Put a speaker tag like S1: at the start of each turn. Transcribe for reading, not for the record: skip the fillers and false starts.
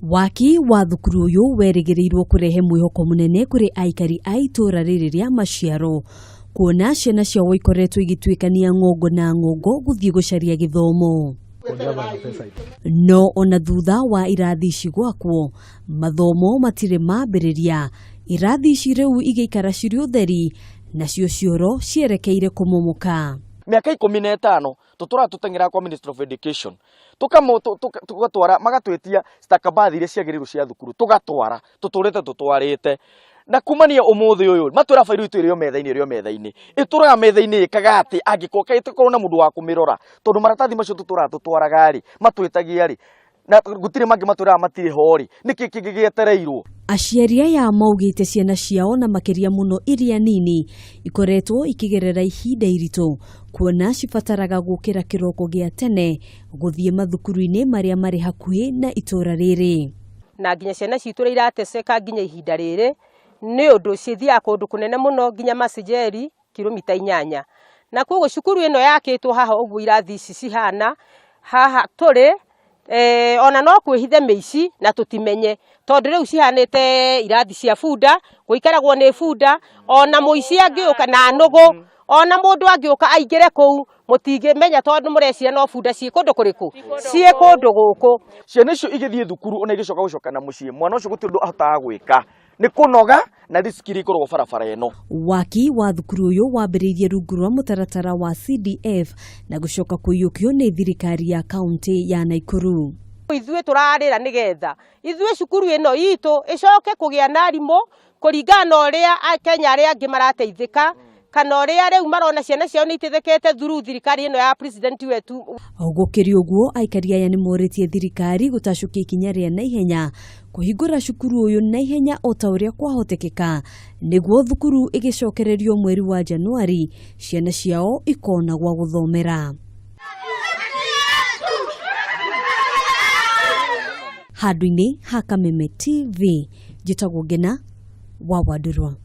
S1: Waki wa thukuru ũyũ werĩgĩrĩirwo kũrehe mwĩhoko mũnene kũrĩ aikari a itũũra rĩrĩ rĩa Maciaro, kuona ciana ciao ikoretwo igĩtuĩkania ng'ongo na ng'ongo gũthiĩ gũcaria gĩthomo. No ona thutha wa irathi ici gwakwo, mathomo matirĩ mambĩrĩria. Irathi ici rĩu igĩikara cirĩ ũtheri, nacio cioro cierekeire kũmomoka.
S2: Mĩaka 15 tũtũraga tũteng'eraga kwa Ministry of Education, tũgatwara, magatwĩtia stakabathi iria ciagĩrĩirwo cia thukuru, tũgatwara, tũtũrĩte tũtwarĩte. Na kumania ũmũthĩ ũyũ matwĩra bairo itũ ĩrĩ o metha-inĩ, ĩrĩ o metha-inĩ, ĩtũraga metha-inĩ ĩkaga atĩ angĩkorwo kaĩ tũkorwo na mũndũ wa kũmĩrora, tondũ maratathi macio tũtũraga tũtwaraga rĩ, matwĩtagia rĩ, na gũtirĩ mangĩ matwĩraga matirĩ ho rĩ, nĩkĩ kĩngĩ gĩetereirwo?
S1: Aciari aya maugĩte ciana ciao na makĩria mũno iria nini ikoretwo ikĩgerera ihinda iritũ kuona cibataraga gũkĩra kĩroko gĩa tene gũthiĩ mathukuru-inĩ marĩa marĩ hakuhĩ na itũra rĩrĩ.
S3: Na nginya ciana citũ ũrĩa irateseka nginya ihinda rĩrĩ nĩ ũndũ cithiaga kũndũ kũnene mũno nginya Masijeri kilomita 8. Na koguo cukuru ĩno yakĩtwo haha ũguo irathi ici cihana haha tũrĩ, ona no kwĩhithe mĩici na tũtimenye, tondũ rĩu cihanĩte irathi cia bunda, gũikaragwo nĩ bunda, ona mũici angĩũka na nũgũ, ona mũndũ angĩũka aingĩre kũu mũtingĩmenya, tondũ mũreciria no bunda ciĩ kũndũ kũrĩkũ, ciĩ kũndũ gũkũ.
S2: Ciana icio igĩthiĩ thukuru ona igĩcoka gũcoka na mũciĩ, mwana ũcio gũtirĩ ũndũ ahotaga gwĩka, nĩ kũnoga na risk iria ikoragwo barabara ĩno.
S1: Waki wa thukuru ũyũ wambĩrĩirie rungu rwa mũtaratara wa CDF na gũcoka kũiyũkio nĩ thirikari ya kaunti ya Nakuru.
S3: Ithuĩ tũrarĩra nĩgetha ithuĩ cukuru ĩno itũ ĩcoke kũgĩa na arimũ kũringana na ũrĩa Akenya arĩa angĩ marateithĩka, kana ũrĩa rĩu marona ciana ciao nĩ iteithĩkĩte through thirikari ĩno ya president wetu.
S1: Gũkĩrĩ ũguo, aikari aya nĩ morĩtie thirikari gũtacũkia ikinya rĩa naihenya kũhingũra cukuru ũyũ naihenya o ta ũrĩa kwahotekeka, nĩguo thukuru ĩgĩcokererio mweri wa Januari ciana ciao ikona gwa gũthomera. Handũ-inĩ ha Kameme TV, njĩtagwo Ngena wa Wandũrwa.